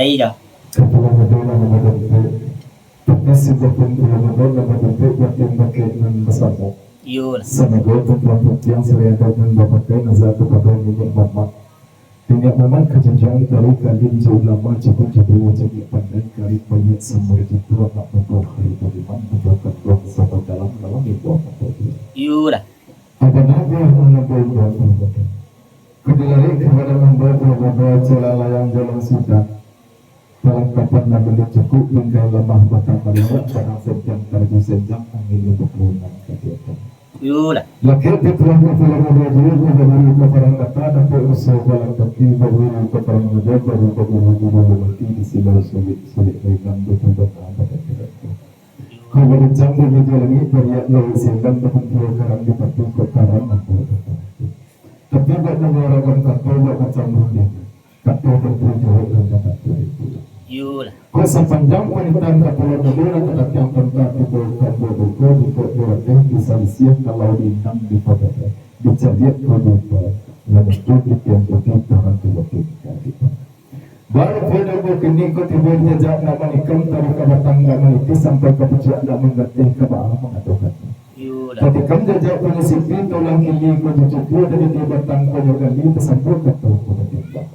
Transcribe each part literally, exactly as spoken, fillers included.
Iyo. Kapalo mudo nan badompet, pakai simbah pun kapalo mudo nan badompet, batin bakeh nan basamo. Iyo lah. Sanago pun putiang sariadat nan bapakai nazar kapado niniak mamak. Niniak mamak kajajang taruih kalim jo ulama, cukuik jo duo cadiak pandai, karib baiak samo jo tuo, anak mudo hari budiman, mudo kanduang samo dalam, dalam ibo apo tu. Iyo lah. Apo nan buah nan ado ibo apo tu? Kudilari kapado mambawa buah-buah jalan layang jalan sudah. Palangkapan nan bali cukuik, bingkai lamah batang maliwak, padang senjang taraju senjang, angin nan bapulang ka diatang. Iyo lah. Lakek pituah kapalo mudo juo, baburu ka parang kata, dapek usaha balang kaki, baburu ka parang mudo, baru baburu-buru mati, di silau sulik-sulik ringan, batuban abad akhirat. Kau barincang di meja langik, bariak lauik silang, bakumpua karang di tapi, kok karang ambo datang. Tapi bak manyuarakan kato bak macam rundiang, kato tantu jawek nan dapat dari pulang. Iyolah. Kok sapanjang panitahan kapalo mudo nan tatatiang tantang tibo kambo duko, jikok dirateh disalisiah, kalau diinang dipagadai, dicaliak ka dupa, lalu pun ditiamputi tarantu wakil ka dupa. Baru pun ambo kini ko tibo dijajak nak manikam, taruih ka batang nak maniti, sampai ka pucuak nak manggateh, ka baa mangadokan. Iyolah. Tatikam jajak punyo sipi, tulang kili ko dicukur, dari di batang ko nyo gali, tasambuak kato ko batimbang.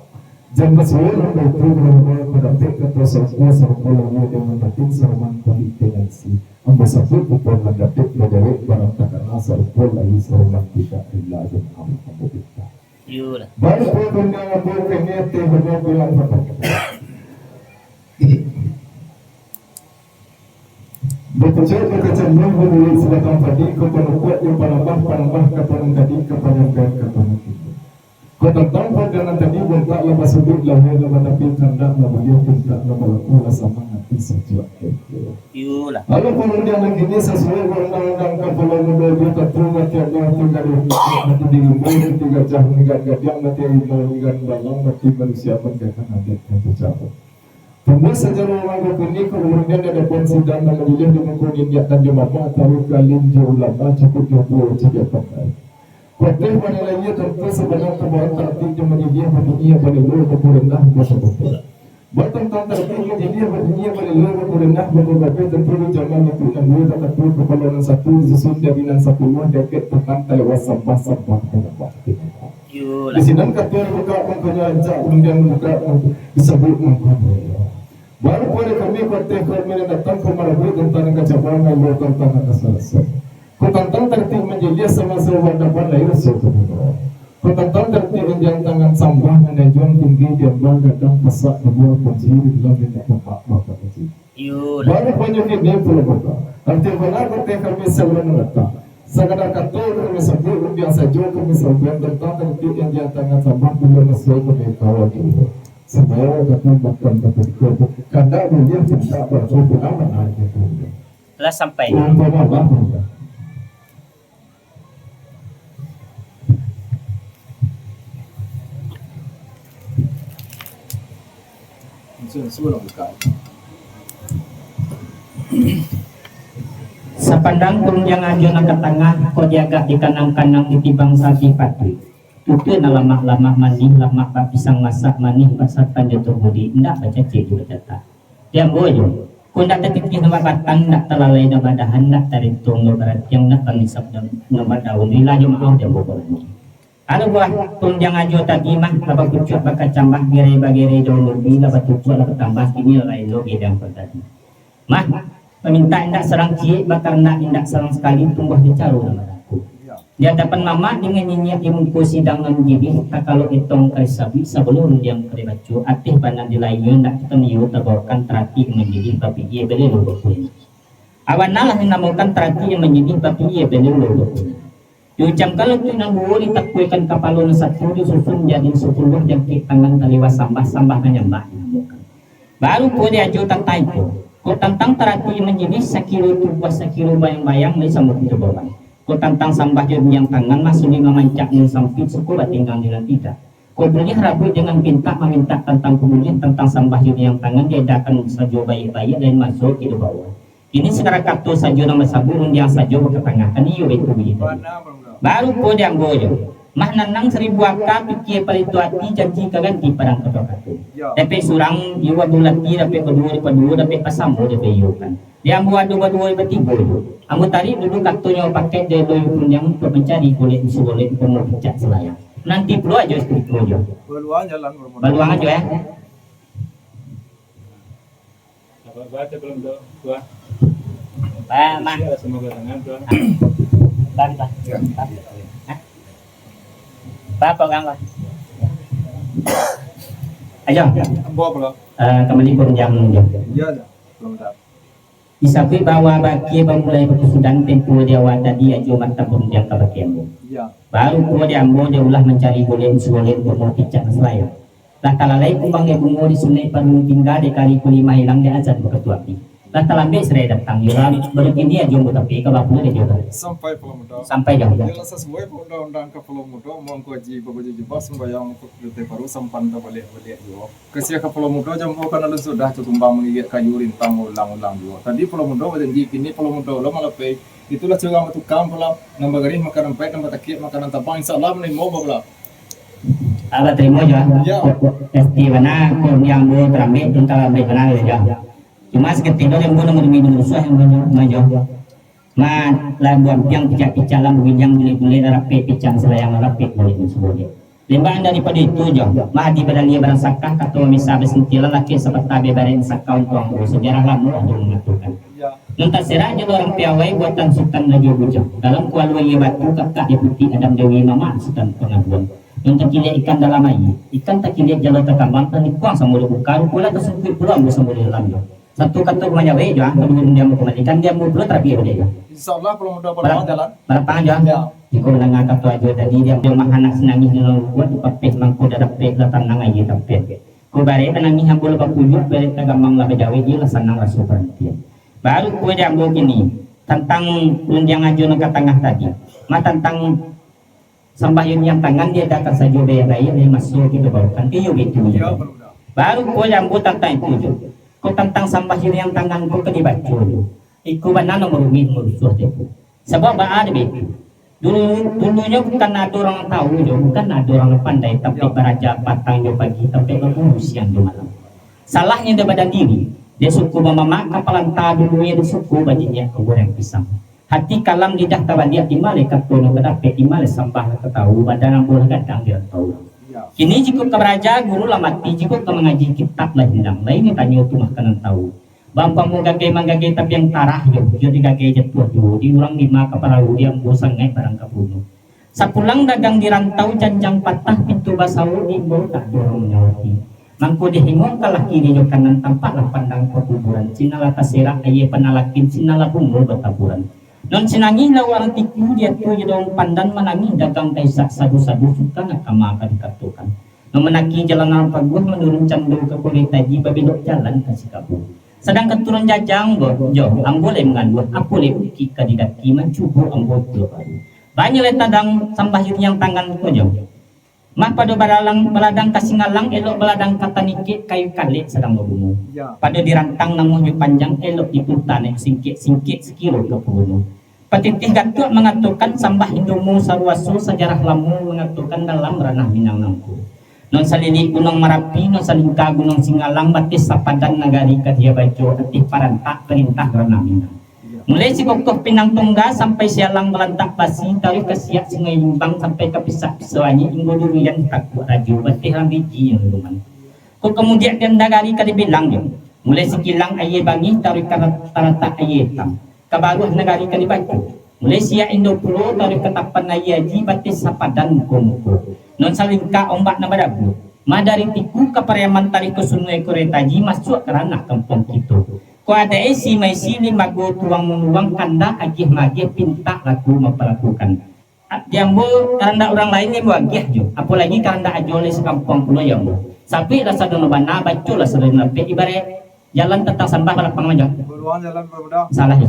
Jan basuo nan baitu, barubo ko dapek kato sauko, sarupo lahia dengan batin, saruman kulik dengan isi. Ambo sabuik rupo nan dapek, bajawek barang takana, sarupo lahia saruman tidak rila, jan ambo pinta. Iyolah. Baru ko rundiang ambo kini, ateh ambo pulang patang. Bapucuak bakacambah, babulek sabatang padi, ka panukuak jo panambah, panambah ka panangkadi, ka panyampaian ka panangkini. Kok tantang pandangan tadi, bontak lah basuduik, lahia lah batapik, kandak lah buliah, pintak lah balaku, lah sanang ati sajuak keke. Iyolah. Lalu pangundian nan kini sasuai jo undang-undang kapalo mudo, jo tatu mati ado, tingga di, mati di rumah, mati gajah, mati gadiang, mati harimau, mati balang, mati manusia, manggakan adat nan bicara. Tumbuah sajarah urang bakuni, kamudian di adapan sidang nan majilih di muko niniak nan jo mamak, taruih ka alim jo ulama, cukuik jo duo cadiak pandai. Kuateh manilai iyo tantu sabana tabaran, tartik jo majilih babunyi, balelo, bakurendah, basabutan. Batantang tartik majilih babunyi, balelo, bakurendah, babagabeh, tantu di jaman itu nan duo, tatapi kapalo nan satu disusun dari nan sapuluah, dakek tangan talewas sambah, sambah, sambah. Iyolah. Di sinan kato dibukak, mangkonyo rancak, urang jan dibukak, disabuik mangkonyo. Baru pado kami, kuateh kami nan datang ka marabuik, tantang nan kacabang, maelo tantang nan kasalasai. Ko tantang tartik manjaliah, sama-sama badapan lai raso kamudo. Ko tantang tartik anjiang tangan sambah, nan dianjuang tinggi, diambang gadang, pasak dibuah kunci, di dalam minyak lemak, makan kunci. Iyolah. Baru banyak ini pulo bana. Arti bana kuateh kami saurang nan datang. Sakadar kato kami sabuik, rundiang sajo kami sampaian, tantang tartik anjiang tangan sambah, bilo maso kami kawa juo. Samayo kami makan batu di kota. Kandak buliah pintak batu, punah manang di kota. Lah sampai. Umpama bah, umpama. Sapandang turun jan ajo nan ka tangah, kok diagak dikanang-kanang, ditibang sadih patuik. Tutuik nan lamak-lamak manih, lamak bak pisang masak, manih bak santan jo toguli, indak bacacek jo bacatah. Di ambo jo, kok indak tatitih nan bak batang, indak talalai nan bak dahan, indak tarintong nan baratiang, indak tamisap nan, nan bak daun, rila jo maoh di ambo ko. Alah buah tunjang ajo tadi mah, lah bapucuak bakacambah, gerai-bagerai daun ubi, lah batukuak, lah batambah, kini lah lain lo gidang ko tadi. Mah, mamintak indak sarang ciek, bakarnak indak sarang sakali, tumbuah di caro nan balaku. Di adapan mamak dengan niniak, di muko sidang nan majilih, takalo etong ka disabuik, sabalun rundiang ka dibaco, ateh bana di lainyo, indak ka tanio tabaokan, tarati manjilih, bapikia balelo bakunyah. Abana lah dinamokan tarati manjilih, bapikia balelo bakunyah. Diucamkan lantuik nan duo, ditakuikan kapalo nan satu, disusun jadi sapuluah, jangkik tangan taliwas sambah, sambah manyambah dinamokan. Baru ko diajo tantang iko. Kok tantang tarati manjilih, sakiro tubuah sakiro bayang-bayang, lai samo kito bawang. Kok tantang sambah jo rundiang tangan, masulik mamancak nan sampik, suko batenggang di nan tidak. Kok buliah rabuik dengan pintak, mamintak tantang kok buliah, tantang sambah jo rundiang tangan, diedakan sajo baiak-baiak, lain maso kito bawang. Kini sakadar kato sajo nan basabuik, rundiang sajo bakatangahkan, iyo baitu bunyi tadi. Baru ko di ambo jo. Mah nanang saribu aka, pikia palito ati, janji ka ganti padang kato-kato. Yo. Dapek surang, iyo baduo lati, dapek baduo, dapek baduo, dapek basamo, dapek iyo kan. Di ambo ado baduo, batigo jo. Ambo tarik dulu katonyo pakai delo yo pundiang untuak mancari golek isi golek, untuak mau picak salayang. Nanti pulo ajo sakutiko jo. Baluang jalan, Romo. Baluang ajo, yo. Apa, apa, sebelum tu, Tuan? Pak, Mak. Siap, semua pasangan, Tuan. Tuan, Tuan. Ya. Hah? Pak, apa, Kang, Pak? Ajo. Ambo pulo. Eh, kambali pundiang, jo. Iyo, jo. Belum tahu. Disabuik bahwa bakia bamulai bakusudan, tempo di awal tadi ajo mata pundiang ka bakia ambo. Iyo. Baru pulo di ambo di ulah mancari golek isi golek untuak mau picak salayang. Lah talalai kumbang di bungo di sunaik parlu tingga, dek kali kulimah ilang di azan bakatu api. Lah talambek sarai datang, yo lah, baru kini ajo ambo tapi ka bapulo di ajo. Sampai pulo mudo. Sampai jauh. Yo lah sasuai pun undang-undang ka pulo mudo, mangko aji babaju jubah, sumbayang untuak putih paru, sampan tabaliak-baliak juo. Kasiah ka pulo mudo, jambo kan alun sudah, cukumbang mangigiak kayu, rintang ulang-ulang juo. Tadi pulo mudo bajanji, kini pulo mudo lo malapeh. Itulah curang batukang pulo, nan bagarih makanan paik, nan batakiak makanan tabang. Insya Allah manarimo bapulo. Abah tarimo jo. Ya. Pasti bana, kok yang ambo tarambek, tu tarambek bana jo. Cuma saketek do yang ambo nan marumi, nan rusuah yang ambo jo. Ma, lah buampiang picak-picak, lah bugidiang bulik-bulik, lah rapek picak salayang, lah rapek bulik nan sabulik. Limbah daripado itu jo, ma adi badalia barang sakah, kato misa basintilan, laki sapatah babarek saka untuang ambo, sajarah lamo ado mangatokan. Ya. Nan taserak jalo urang piawai, buatan Sutan Rajo Bujang. Dalam kualo iyo batu, kakak di putik Adam Dewi, mamak Sutan Pangabuan. Nan takiliak ikan dalam aia, ikan takiliak jalo takambang, talikuang samo dek buka, rupo lah tasungkuik pulo ambo samo di dalam jo. Satu kato ka manjawek jo, ah, kaduo rundiang bakamalikan, di ambo pulo tarabiak baliak jo. Insya Allah, pulo mudo, pulo jalan. Balapang jo, ah. Ya. Jikok mandanga kato ajo tadi, di ambo mah anak sinangih di dalam lubuak, dipapeh mangko dah dapek, lah tanang aia tapek. Ko barek tanangih ambo lah bapujuak, barek tagamang lah bajawek, iyo lah sanang raso parantian. Baru ko di ambo kini, tantang rundiang ajo nan ka tangah tadi. Mah tantang sambahyang tangan diadakan sajo baiak-baiak, dari maso kito baokan, iyo baitu. Iyo, baru dah. Baru ko di ambo tantang itu jo. Ko tantang sambahyang tangan ko ka dibaco jo. Iko bana nan rumik, nan rusuah jo ko. Sabab baa dek baitu. Dulu, dulunyo bukan ado urang tahu jo, bukan ado urang pandai, tapi iyo, baraja patang jo pagi, tapi baguru siang jo malam. Salahnyo di badan diri, di suku bamamak ka palanta, dulunyo di suku bajinyiak ka goreng pisang. Hati kalam, lidah tabaliak, di ma lai kato nan ka dapek, di ma lai sambah nan ka tahu, badan ambo lah gadang di rantau. Iyo. Kini jikok ka baraja, guru lah mati, jikok ka mangaji, kitab lah hilang, lai nan tanyo tu mah ka nan tahu. Baumpamo gagai manggagai tabiang tarah jo, jo digagai jatuah juo, di urang lima ka paralu, di ambo sangaik barang ka bunuh. Sapulang dagang di rantau, janjang patah, pintu basauak, diimbau tak ado urang manyawati. Mangko dihingokan lah kiri jo kanan, tampaklah pandang pakuburan, sinan lah taserak aia panalakin, sinan lah bungo bataburan. Nan sinangih lah urang tiku, diatur jo daun pandan, manangih dagang taisak sadu-sadu, suka nak kama ka dikatokan. Nan manaki jalan nan paguah, manurun cando ka Kuretaji, babelok jalan ka Sikabu. Sadang ka turun jajang, jo, jo, ambo lai mangaluah, apo lai bukik ka didaki, mancubo ambo pulo baru. Banyak lai tadang sambahyang tangan ko jo. Mah pado balalang, baladang ka Singalang, elok baladang ka Tanikek, kayu kalek sadang babungo. Ya. Pado dirantang namuahnyo panjang, elok dipunta naik singkek-singkek sakiro ka puruno. Patitih Gatuak mangatokan, sambah Indomo saruaso, sajarah lamo mangatokan dalam ranah Minang nangko. Nan salilik Gunuang Marapi, nan salingka Gunuang Singalang, bateh sapadan nagari Kadia Bajo, ateh parantak parintah ranah Minang. Mulai Sikokoh Pinang Tungga sampai Sialang Balantak Basi, taruih ka Siak Sungai Limbang sampai ka Pisak Pisau Anyuik, inggo Durian di Takuak Rajo, bateh Rambiji nan luman. Ko kamudiak di nagari ka dibilang jo, mulai Sikilang Aia Bangih, taruih ka Taratak Aia Itam, ka baruah nagari ka dibaco. Mulai Siak Indo Pulo, taruih ka Tapan Aia Aji, bateh sapadan muko-muko. Nan salingka ombak nan badabuak. Mah dari Tiku ka Pariaman, taruih ka Sungai Kuretaji, masuak ka ranah kampuang kito. Ko adaik isi maisi, limbago tuang mamuang, kandak agiah maagiah, pintak laku mampalakukan. Di ambo karandak urang lain lai ambo agiah jo, apolagi karandak ajo lai sakampuang pulo jo ambo. Sabuiklah sadonyo bana, bacolah sadonyo lapek, ibaraik jalan tantang sambah balapang ajo. Baluang jalan bamudah. Salah jo.